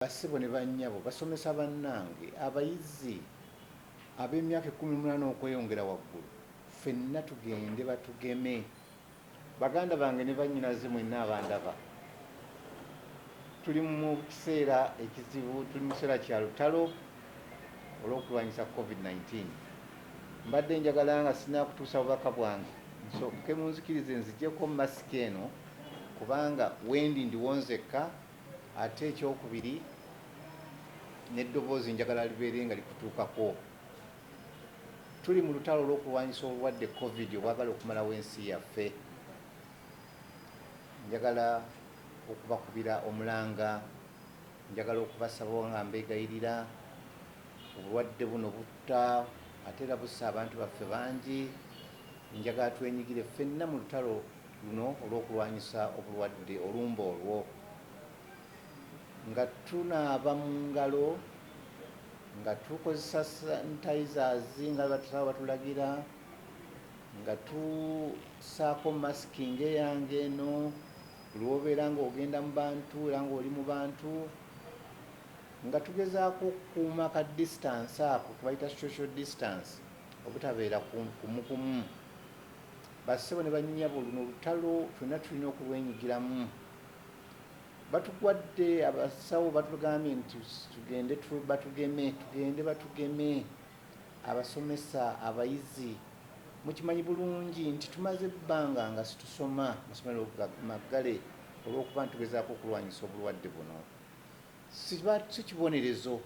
Bassebo ne bannyabo, basomesa bannange, abayizi ab'emyaka 18 okweyongera waggulu, ffenna tugende batugeme. Baganda bange ne bannyinaze mwenna abandaba, tuli mu kiseera ekizibu, tuli mu kiseera kya lutalo olw'okulwanyisa COVID-19. Mbadde njagala nga sinakutuusa bubaka bwange nsooke munzikirize nzigyeko masiki eno, kubanga wendi ndiwo nzekka, ate ekyokubiri n'eddoboozi njagala libeere nga likutuukako. Tuli mu lutalo olw'okulwanyisa obulwadde COVID obwagala okumalawo ensi yaffe. Njagala okubakubira omulanga, njagala okubasaba nga mbeegayirira. Obulwadde buno butta ate era bussa abantu baffe bangi. Njagala twenyigire ffenna mu lutalo luno olw'okulwanyisa obulwadde olumba olwo, nga tunaaba mu ngalo, nga tukozesa sanitizers nga batusaba batulagira, nga tusaako masiki ng'eyange eno buli wobeera ng'ogenda mu bantu era ng'oli mu bantu, nga tugezaako okukuuma ka distance ako kebayita social distance, obutabeera kumukumu. Bassebo ne bannyabo, luno lutalo ffenna tulina okulwenyigiramu. Batugwadde abasawo batugambye nti tugende batugeme, tugende batugeme. Abasomesa, abayizi, mukimanyi bulungi nti tumaze ebbanga nga situsoma, amasomero maggale olw'okuba nti tugezaako okulwanyisa obulwadde buno. Si kibonerezo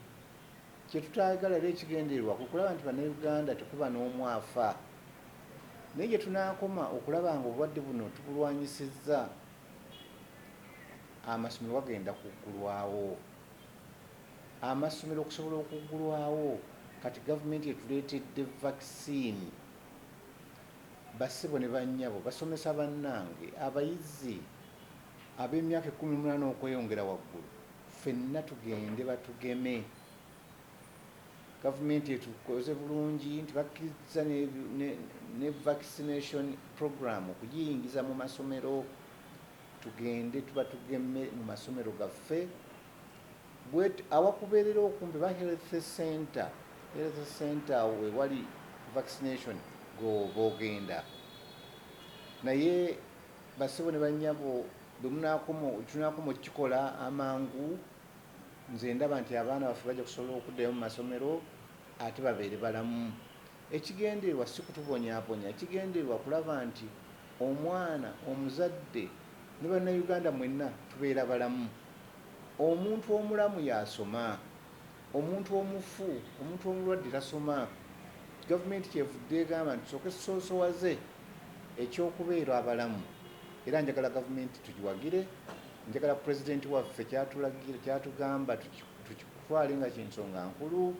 kyetutayagala, era ekigendererwa kwe kulaba nti Bannayuganda tekuba n'omu afa. Naye gye tunaakoma okulaba nga obulwadde buno tubulwanyisizza, amasomero gagenda kuggulwawo. Amasomero okusobola okuggulwawo, kati gavumenti etuleetedde vaccine. Bassebo ne bannyabo, basomesa bannange, abayizi ab'emyaka 18 okweyongera waggulu, ffenna tugende batugeme. Gavumenti etukoze bulungi nti bakkiriza ne vaccination program okugiyingiza mu masomero. Tugende tuba tugeme mu masomero gaffe awakubeerera okumpi ba health center. Health center wewali vaccination gweoba ogenda. Naye bassebo ne bannyabo, bwe tunakoma okukikola amangu, nze ndaba nti abaana baffe bajja kusobola okuddayo mu masomero ate babeere balamu. Ekigendererwa si kutubonyaabonya, ekigendererwa kulaba nti omwana, omuzadde ne Bannayuganda mwenna tubeera balamu. Omuntu omulamu y'asoma, omuntu omufu, omuntu omulwadde tasoma. Gavumenti kyevudde egamba nti tusooke tusoosowaze ekyokubeera abalamu, era njagala gavumenti tugiwagire. Njagala pulezidenti waffe kyatulagira, kyatugamba tukitwale nga kyensonga nkulu.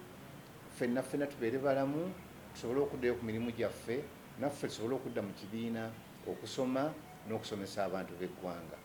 Ffenna ffenna tubeere balamu, tusobole okuddayo ku mirimu gyaffe, naffe tusobole okudda mu kibiina okusoma n'okusomesa abantu b'eggwanga.